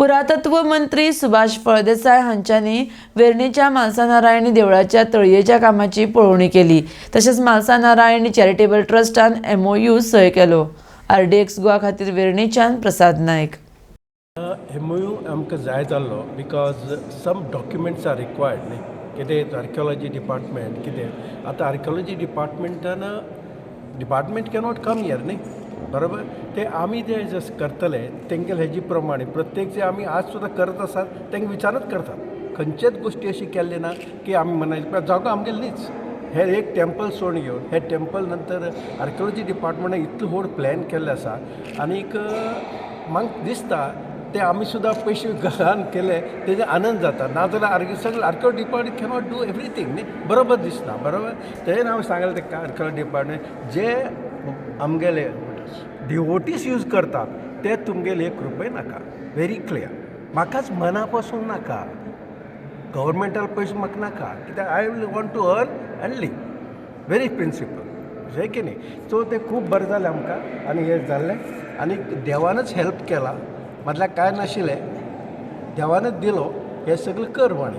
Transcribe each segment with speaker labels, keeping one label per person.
Speaker 1: पुरातत्व मंत्री सुभाष फळदेसाय हांच्यांनी वेर्णेच्या म्हालसा नारायणी देवळाच्या तळयेच्या कामाची पळोवणी केली. तशेंच म्हालसा नारायणी चॅरिटेबल ट्रस्टान एमओयू सय केलो. आरडीएक्स गोवा खातीर वेर्णेच्यान प्रसाद नायक.
Speaker 2: एमओयू आमकां जाय जाल्लो because some documents are required न्ही. कितें आर्किओलॉजी डिपार्टमेंट कितें आतां आर्किओलॉजी डिपार्टमेंटान डिपार्टमेंट कॅनॉट कम here न्ही, बरोबर? ते आमी ते जस्ट करतले तेंगेले हेजी प्रमाणे. प्रत्येक जे आमी आज सुद्दां करत आसात, तांकां विचारत करतात. खंयचेच गोश्टी अशी केल्ली ना की आमी म्हणायचे जागो आमगेले न्हीच. हे एक टेम्पल सोडून घेवन हे टेम्पल नंतर आर्किओलॉजी डिपार्टमेंटान इतलो व्हड प्लॅन केल्ले आसा आनीक म्हाका दिसता ते आमी सुद्दां पयशे घालून केले तेजे आनंद जाता. नाजाल्यार आर्की सगळे archaeology department cannot do everything न्ही, बरोबर दिसना, बरोबर? तें हांवें सांगलें, ते आर्किओलॉजी डिपार्टमेंट जे आमगेले डिवोटीस यूज करतात ते तुमगेले एक रुपय नाका. व्हेरी क्लियर, म्हाकाच मना पासून नाका. गव्हर्मेंटाल पयशे म्हाका नाका, कित्याक I will want to earn and live, very principle अशें की न्ही? सो तें खूब बरें जालें आमकां आनी हें जाल्लें आनी देवानच हेल्प केला. म्हटल्यार कांय नाशिल्लें, देवानच दिलो हें सगळें कर म्हण.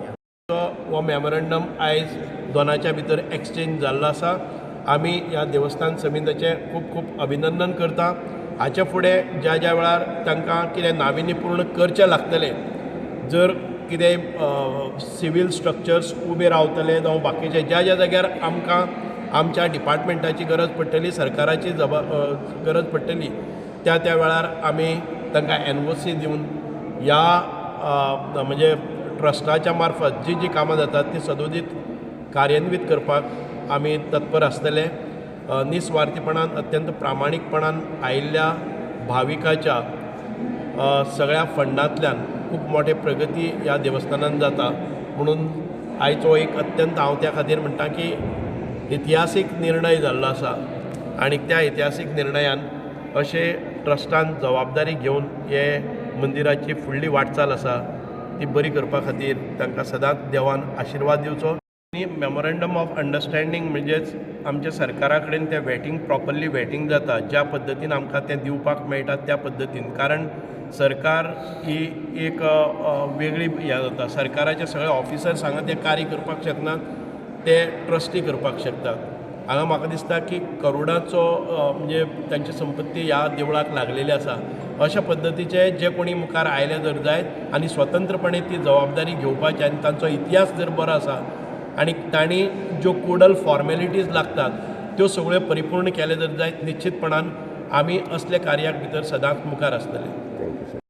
Speaker 3: हो मेमोरंडम आयज दोनाच्या भितर एक्सचेंज जाल्लो आसा. आमी ह्या देवस्थान समितीचें खूब खूब अभिनंदन करता. हाच्या फुडें ज्या ज्या वेळार तांकां कितें नाविन्यपूर्ण करचें लागतलें, जर कितेंय सिवील स्ट्रक्चर्स उबे रावतले जावं बाकीचे ज्या ज्या जाग्यार आमकां आमच्या डिपार्टमेंटाची गरज पडटली, सरकाराची गरज पडटली, त्या त्या वेळार आमी तांकां एनओसी दिवन ह्या म्हणजे ट्रस्टाच्या मार्फत जी जी कामां जातात ती सदोदीत कार्यान्वीत करपाक आमी तत्पर आसतले. निस्वार्थीपणान, अत्यंत प्रामाणीकपणान आयिल्ल्या भाविकाच्या सगळ्या फंडांतल्यान खूब मोठे प्रगती ह्या देवस्थानान जाता. म्हणून आयचो एक अत्यंत हांव त्या खातीर म्हणटा की इतिहासीक निर्णय जाल्लो आसा आनी त्या इतिहासीक निर्णयान अशें ट्रस्टान जबाबदारी घेवन हे मंदिराची फुडली वाटचाल आसा ती बरी करपा खातीर तांकां सदांच देवान आशिर्वाद दिवचो. आनी मेमोरंडम ऑफ अंडरस्टँडींग म्हणजेच आमच्या सरकारा कडेन तें वेटींग, प्रॉपरली वेटींग जाता, ज्या पद्दतीन आमकां तें दिवपाक मेळटा त्या पद्दतीन. कारण सरकार ही एक वेगळी हें जाता. सरकाराचे सगळे ऑफिसर्स हांगा तें कार्य करपाक शकनात, ते ट्रस्टी करपाक शकतात. हांगा म्हाका दिसता की करोडाचो म्हणजे तांची संपत्ती ह्या देवळाक लागलेली आसा. अशा पद्दतीचे जे कोणी मुखार आयले जर जायत आनी स्वतंत्रपणे ती जबाबदारी घेवपाची आनी तांचो इतिहास जर बरो आसा आनी तांणी ज्यो कोडल फॉर्मेलिटीज लागतात त्यो सगळ्यो परिपूर्ण केले जर जायत, निश्चितपणान आमी असल्या कार्याक भितर सदांच मुखार आसतले.
Speaker 4: Thank you sir.